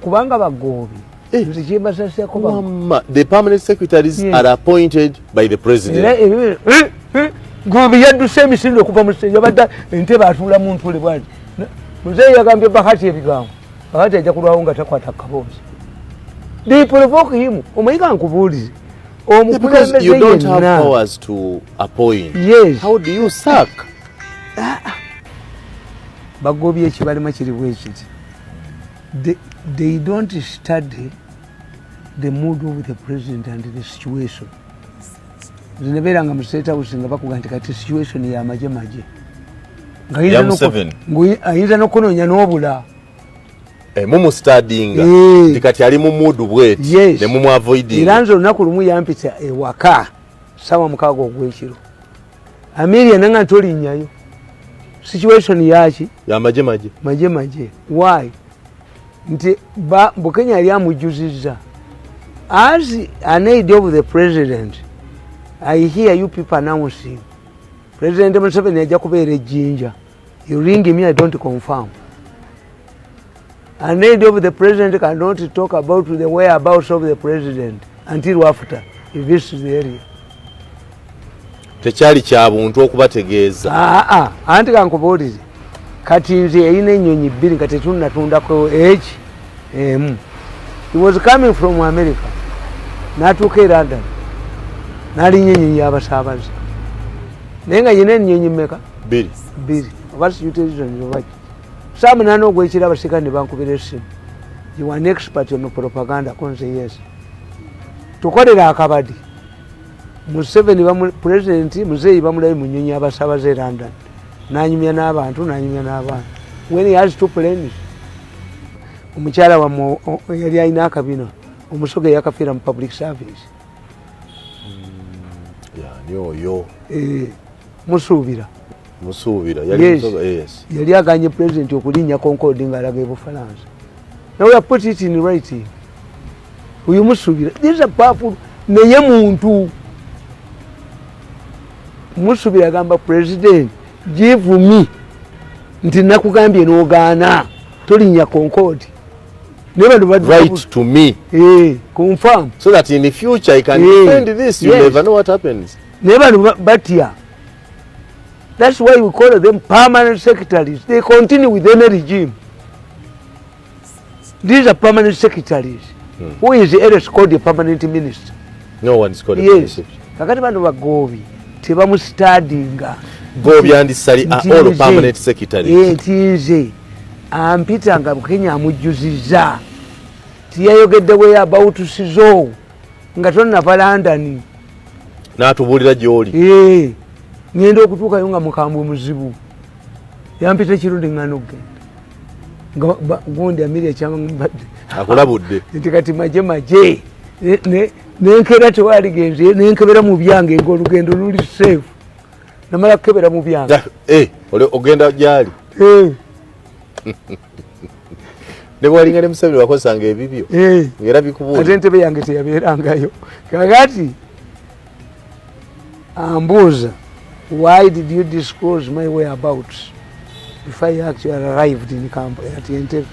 Kubanga bagoobi. Nze kyembasasirako ba- Wamma, the permanent secretaries are appointed by the president. Era Goobi yadduse emisinde okuva mu stage, yabadde entebe atuula mu ntule bw'ati. Muzeeyi yagambye Bahati ebigambo. Bahati ajja kulwawo nga takwata kaboozi. They provoke him. Omanyi ka nkubuulize. Yeah, because Omukulembeze you don't have yenna. powers to appoint. Yes. How do you sack? Bagobye ekibalema kiri bwe kiti. They don't study the mood of the president and the situation. Nze nebeeranga mu State House nga bakuga nti kati situation ya maje maje. Nga Ya Museveni. ayinza n'okunoonya n'obula. Mumustadinga. Nti kati ali mu mood bweti. Ne mumu avoiding. Era nze olunaku lumu yampita ewaka ssaawa 6 ogw'ekiro. Amelia nanga ntolinnyayo. Situation yaki? Ya maje maje. Maje maje. Why? Nti Bukenya yali amujjuzizza. As an aide of the president, I hear you people announcing. President Museveni ajja kubeera e Jinja. You ring me, I don't confirm. An aide of the president cannot talk about the whereabouts of the president until after he visits the area. Tekyali kya buntu okubategeeza. Anti kankubuulire. Kati nze yalina ennyonyi bbiri nga tetunnatundako eki emu. He was coming from America. N'atuuka e London. N'alinnya ennyonyi y'abasaabaze. Naye nga yina ennyonyi mmeka? Bbiri. Bbiri. Oba situation oba ki. Ssaawa 8 ogw'ekiro abasirikale ne bankubira essimu. You are an expert on propaganda, konze yes. Tukolera akabadi. Museveni bamu, president Muzeeyi bamulabe mu nnyonyi y'abasaabaze e London. N'anyumya n'abantu, n'anyumya n'abantu. When he has two planes. Omukyala wammwe yali alina akabina, omusoga yakafiira mu public service. Yani oyo? Musuubira. Musuubira, yali Yes. musoga, yes. Yali aganye president okulinnya Concorde ng'alaga e Bufalansa. Now we put it in writing. Oyo Musuubira, this is a powerful, naye muntu. Musuubira agamba president, give me nti nakugambye n'ogaana, tolinnya Concorde. Naye bano badde Write to me. Confirm. So that in the future I can defend this. You never know what happens. Naye bano batya. That's why we call them permanent secretaries. They continue with any regime. These are permanent secretaries. Who is else called a permanent minister? No one is called a Yes. permanent secretary. Kakati bano bagoobi tebamustudyinga. Goobi and Ssali are Nti all nze permanent secretaries. Nti nze ampita nga Bukenya amujjuzizza. Tiyayogedde we about Sizo nga tonnava London. N'atubuulira gy'oli. Ngenda okutuukayo nga mukambwe muzibu. Yampita ekirundi ŋŋaana okugenda. Nga gundi Amelia kyamubadde. Akulabudde. Nti kati maje maje. Nenkera tewaligenze, nenkebera mu byange ng'olugendo luli safe. Namala kukebera mu byange. Ogenda gy'ali? Ne bwalinga ne Museveni wakozesanga ebibyo ng'era bikubuulira. Ate entebe yange teyabeerangayo. Kakati ambuuza, why did you disclose my whereabouts before I actually arrived in Kampala at Entebbe?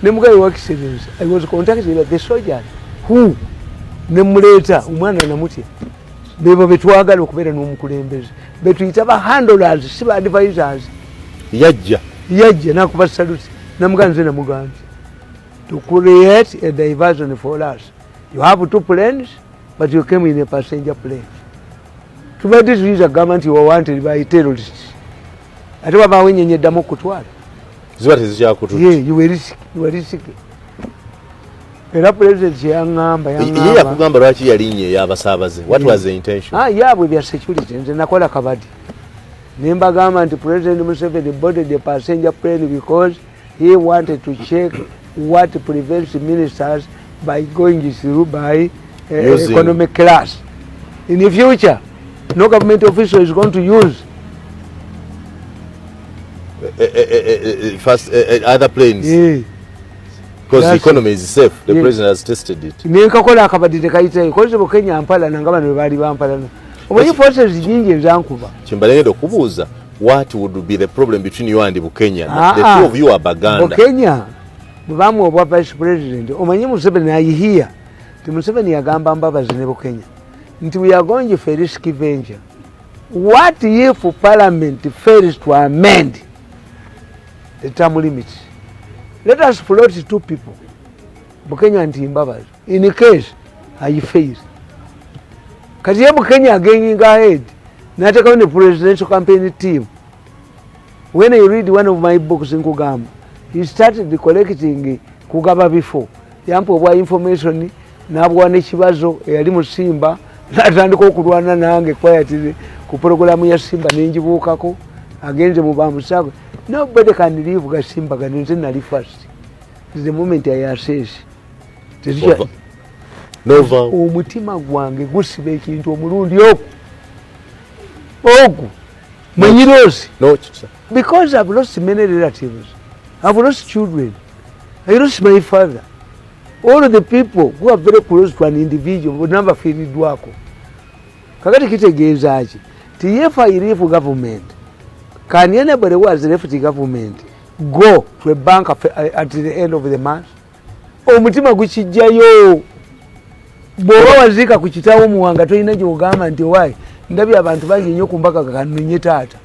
Ne mugayi wa Excellence, I was contacted by the soldiers who ne muleeta omwana namutya. Bebo betwagala okubeera n'omukulembeze, betuyita ba handlers, si ba advisors. Yajja nakuba salute, namugamba nze namugambye to create a diversion for us. You have two planes, but you came in a passenger plane. Tubadde tuyinza kugamba nti you wanted by terrorists, ate wabaawo ennyonyi eddamu okutwala. Ziba tezikyakututte. Yeah, you were risky, you were risky. Era president kyeyaŋŋamba, Ye yaŋŋamba yakugamba lwaki yalinnya ey'abasaabaze? What was the intention? Ah, yaabwe bya security. Nze nakola kabadi ne mbagamba nti President Museveni boarded the passenger plane because he wanted to check what prevents ministers by going through by economic class. In the future, no government official is going to use first other planes because the economy is safe. The president has tested it. Nenkakola akabadi tekayitayo kozi Bukenya mpalana nga bano bwe baali bampalana. Omanyi forces nyingi ezankuba. Kyembalengedde okubuuza, what would be the problem between you and Bukenya? Ah, The ah. two of you are Baganda. Bukenya bwe bamuwa obwa vice president, omanyi Museveni ayihiya nti Museveni yagamba Mbabazi ne Bukenya nti we are going for a risky venture. What if parliament fails to amend the term limits? Let us float two people, Bukenya nti Mbabazi, in case I fail. Kati ye Bukenya going ahead n'ateekawo ne presidential campaign team. When you read one of my books, nkugamba he started collecting, kugaba bifo, yampa obwa information n'abwa n'ekibazo eyali mu Simba, n'atandika okulwana nange quietly ku programu ya Simba nenjibuukako agenze mu bamusago. Nobody can leave Gasimba gano, nze nali first. The moment I assess, Nova. Omutima gwange gusiba ekintu omulundi ogwo ogwo mwenyirosi. No, sir. Because I've lost many relatives, I've lost children, I lost my father. All of the people who are very close to an individual bonna bafiiriddwako. Kakati kitegeeza ki? Ti if I leave government, can anybody who has left the government go to a bank at the end of the month? Omutima gukijjayo. Bw'oba waziika ku kitaawo Muwanga, tolina gy'ogamba nti owaayi ndabye abantu bangi nnyo ku mbaga, kanonye taata,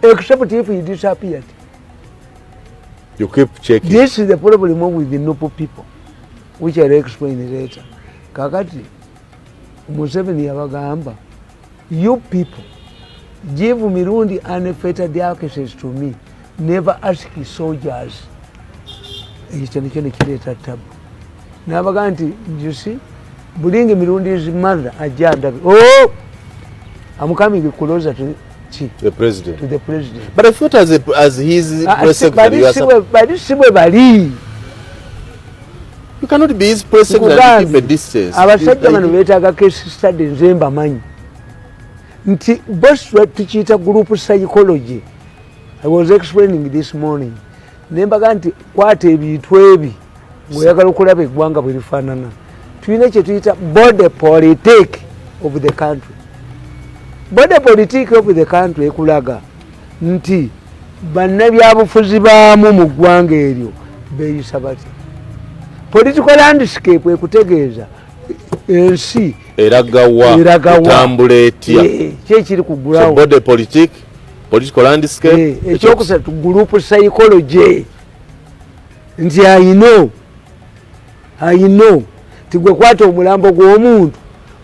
except if he disappeared. You keep checking. This is the problem with the noble people, which I'll explain later. Kakati Museveni yabagamba, you people give Mirundi unfettered access to me, never ask soldiers. Ekyo nikyo nekireeta tabu. N'abagamba nti you see, bring Mirundi's mother ajja andabe. Oh, I'm coming closer to ki? The president. To the president. But I thought as his Ah, press secretary, you, are bali si bwe bali. You cannot be his press secretary and keep a distance. Abasajja bano beetaaga case study. Nze mbamanyi nti bos tukiyita group psychology. I was explaining this morning nembaga nti kwata ebintu ebi ng'oyagala okulaba eggwanga bwe lifaanana. Tulina kye tuyita body politic of the country. Body politic of the country ekulaga nti bannabyabufuzi baamu mu ggwanga eryo beeyisa batya. Political landscape ekutegeeza ensi Eragawa, eragawa. Etambula etya? Ki ekiri ku So ground. Body politic, political landscape. Ekyokusatu group psychology, nti I know ti gwe kwata omulambo gw'omuntu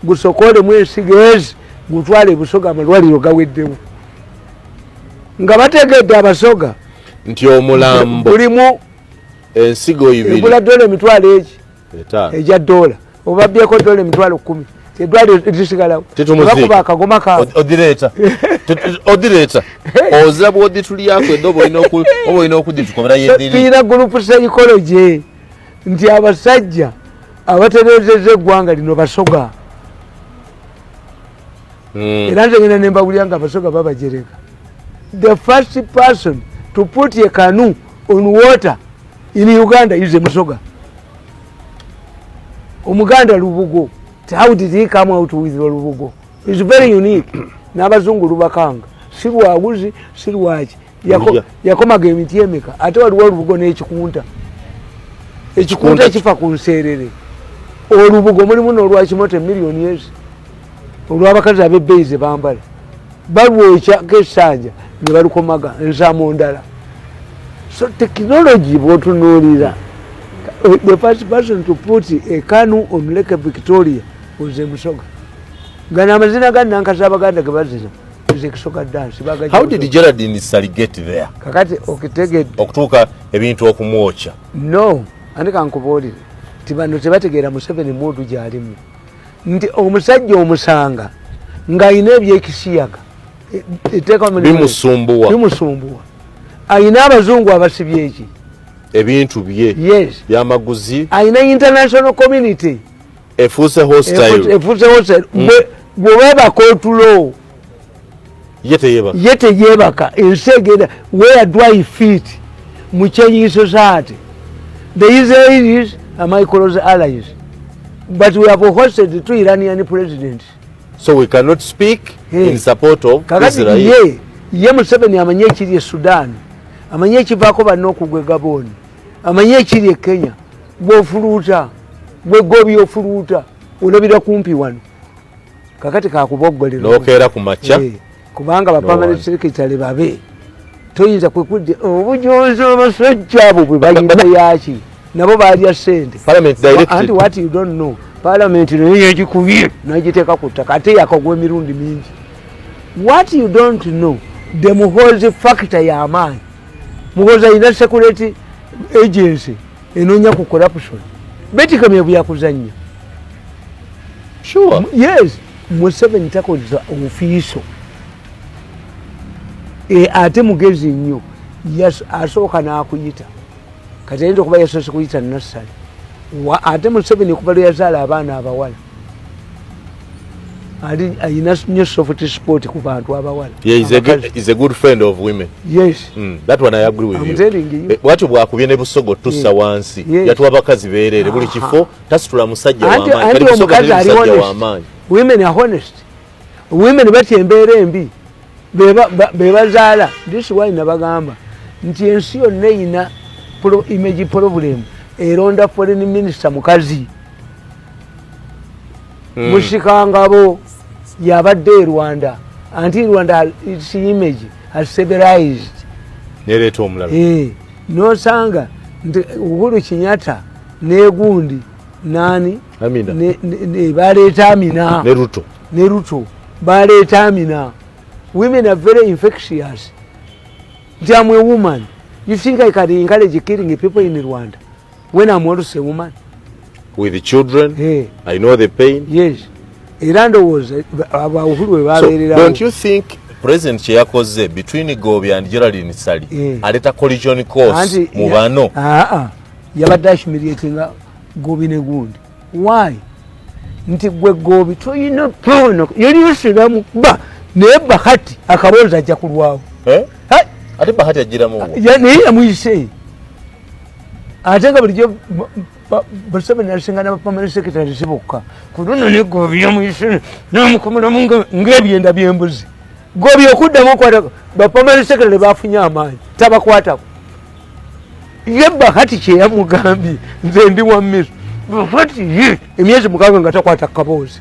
gusokolemu ensigo ezi gutwale ebusoga, amalwaliro gaweddewo nga bategedde Abasoga Nti omulambo gulimu ensigo ibiri egula dola emitwalo eki etaano. Ejja dola obabyeko dola 100,000, eddwaliro lisigalawo. Tetumuziika. Bakuba akagoma kaabwe. Odireeta, odireeta, oza bwoditulyako edde oba olina okuditukomera yediri. Tuyina group psychology nti abasajja abatereezezza eggwanga lino Basoga. Era nze ngenda nembawulira nga Abasoga babajereka. The first person to put a canoe on water In Uganda is a Musoga. Omuganda Lubugo. How did he come out with Lubugo? It's very unique. N'abazungu lubakanga. Si lwaguzi, si lwaki. Yakomaga emiti emeka. Ate waliwo olubugo n'ekikunta. Ekikunta kifa ku nseerere. Olubugo mulimu n'olwakimoto emiliyoni ezi. Olw'abakazi ab'ebbeeyi ze bambala. Balwokya k'essanja ne balukomaga ensaamu ndala. So technology bw'otunuulira, the first person to put a canoe on Lake Victoria was a Musoga. Gano amazina ga Nankasa Abaganda ge bazina is a Kisoga dance. How did Geraldine Ssali get there? Kakati okitegedde. Okutuuka ebintu okumwokya. No, ate kankubuulire nti bano tebategeera Museveni moodu gy'alimu. Nti omusajja omusanga ng'alina ebyekisiyaga bimusumbuwa. Bimusumbuwa. Ayina abazungu abasibye eki? Ebintu bye. Yes. Byamaguzi. Ayina international community. Efuuse hostile. Efuuse hostile. Bw'oweebaka otulo. Ye teyebaka. Ye teyebaka. Ensi egenda, where do I fit? Mu changing society. The Israelis are my close allies. But we have hosted two Iranian presidents. So we cannot speak in support of Israel. Ye, ye Museveni amanye ekiri e Sudan. Amanye ekivaako banna okugwa e Gabon. Amanye ekiri e Kenya. Bw'ofuluuta, bw'egobya ofuluuta, olabira kumpi wano. Kakati kakuboggolera. N'okeera ku makya. Kubanga ba permanent secretary babe. Toyinza kwekudde obujonzi abasajja abo bwe balina yaki. Nabo baalya ssente. Parliament directed. Anti what you don't know, parliament nayo yagikubye n'agiteeka ku ttaka ate yakagwa emirundi mingi. What you don't know, the Muhoozi factor y'amaanyi. Muhoozi alina security agency enoonya ku corruption. Beti Kamya bwe yakuzannya. Sure. Yes, Museveni takozesa ofiiso. Ate mugezi nnyo. Yes, asooka n'akuyita. Kati ayinza okuba yasoose kuyita Nassali. Ate Museveni okuva lwe yazaala abaana abawala. Ali ayina nnyo soft spot ku bantu abawala. Yeah, he's a good friend of women. Yes. That one I agree with I'm you. telling you. Bwatyo bwakubye ne Busoga tussa wansi. Yatuwa abakazi beereere buli kifo tasitula musajja w'amaanyi. Anti Kati Busoga omukazi teri ali musajja honest. w'amaanyi. Women are honest. Women batya embeera embi. Be bazaala. This why nabagamba nti ensi yonna eyina image problem eronda foreign minister mukazi. Musikangabo yabadde e Rwanda. Anti Rwanda its image has stabilized. Nereeta omulala. Nosanga nti Uhuru Kenyatta n'egundi nani Amina. ne baleeta Amina. Ne Ruto. Ne Ruto baleeta Amina. Women are very infectious. Nti I'm a woman. You think I can encourage killing people in Rwanda when I'm also a woman? With the children, Hey. I know the pain. Yes. Era ndowooza aba Uhuru we So, babeererawo. don't you think President kye yakoze between Gobya and Geraldine Ssali aleeta collision course Anti mu bano? Aa, yabadde ahumiliatinga Gobi ne gundi. Why? Nti gwe Gobi toyina pono yali osiramu ba naye Bahati akaboozi ajja kulwawo. Eh? Hai! Ate Bahati agiramu wa? Naye yamuyise. Ate nga bulijjo Museveni asinga n'aba permanent secretary si bokka. Ku luno ne Gobi yamuyise n'amukomolamu ng'ebyenda by'embuzi. Gobi okuddamu okwata ba permanent secretary bafunye amaanyi tabakwatako. Ye Bahati kye yamugambye nze ndi wa miso. Bahati ye emyezi 6 nga takwata kaboozi.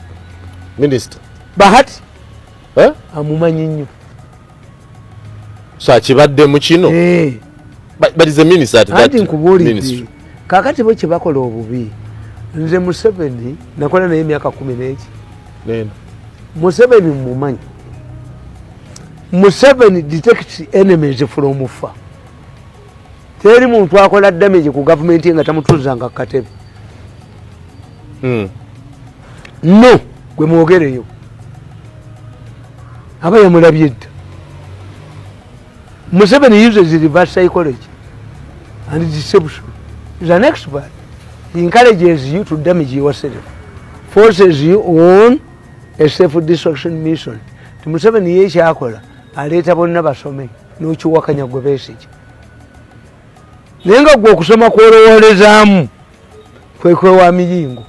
Minister. Bahati Eh? amumanyi nnyo. So akibadde mu kino? But is a minister at that Anti nkubuulidde. ministry. Kaakati bo kye bakola obubi. Nze Museveni nakola naye emyaka 11. Neno. Museveni mmumanyi. Museveni detects enemies from far. Teri muntu akola damage ku gavumenti nga tamutuzanga ku katebe. No, gwe mwogereyo. Aba yamulabye dda. Museveni uses reverse psychology and deception. He's an expert. He encourages you to damage yourself. Forces you on a self-destruction mission. Ti Museveni ye kyakola aleeta bonna basome n'okiwakanya gwe Besigye. Naye nga gwe okusoma kwolowolezaamu kwekwewa miyingo,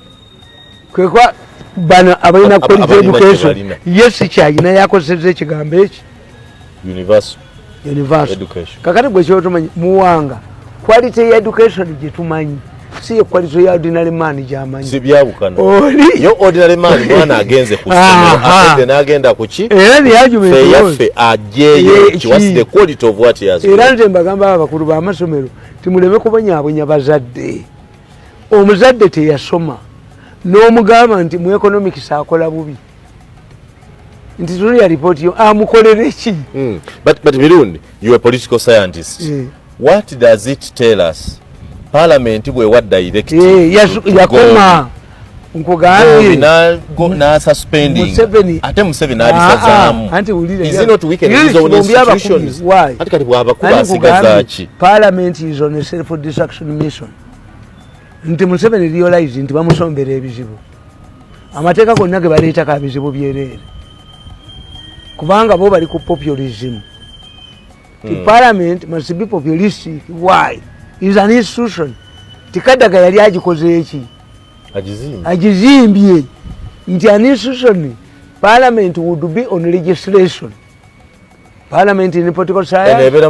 kwekwa bano abalina quality education. Ye si kyayina, yakozeseza ekigambo eki universal. Kakati gwe kyotomanyi, Muwanga, quality ya education gyetumanyi si ye quality ya ordinary man gyamanyi. Sibyawukana. Yo ordinary man mwana agenze ku ssomero, akedde n'agenda ku ki? Era the argument Ffe yaffe ajeeyo ki? What's the quality of what he has? Era nze mbagamba abakulu b'amasomero, timuleme kubonyabonya bazadde. Omuzadde teyasoma n'omugamba nti mu economics akola bubi, nti tulia ripooti yo, amukolere ki? But Mirundi, you are a political scientist. What does it tell us? Parliament bwewa directive yakoma, nkugambye. N'asuspending, ate Museveni n'abisazaamu. Anti wulira. Is it not weaken his own institutions? Why? Ati kati bw'abakuba asigaza ki? Parliament is on a self destruction mission. Nti Museveni realize nti bamusombera ebizibu, amateeka gonna ge baleetako abizibu byereere, kubanga bo bali ku populism. Ti parliament must be populistic. Why? Is an institution. Tikadaga yali agikoze eki? Agizimbye nti an institution, parliament would be on legislation. Parliament in political science.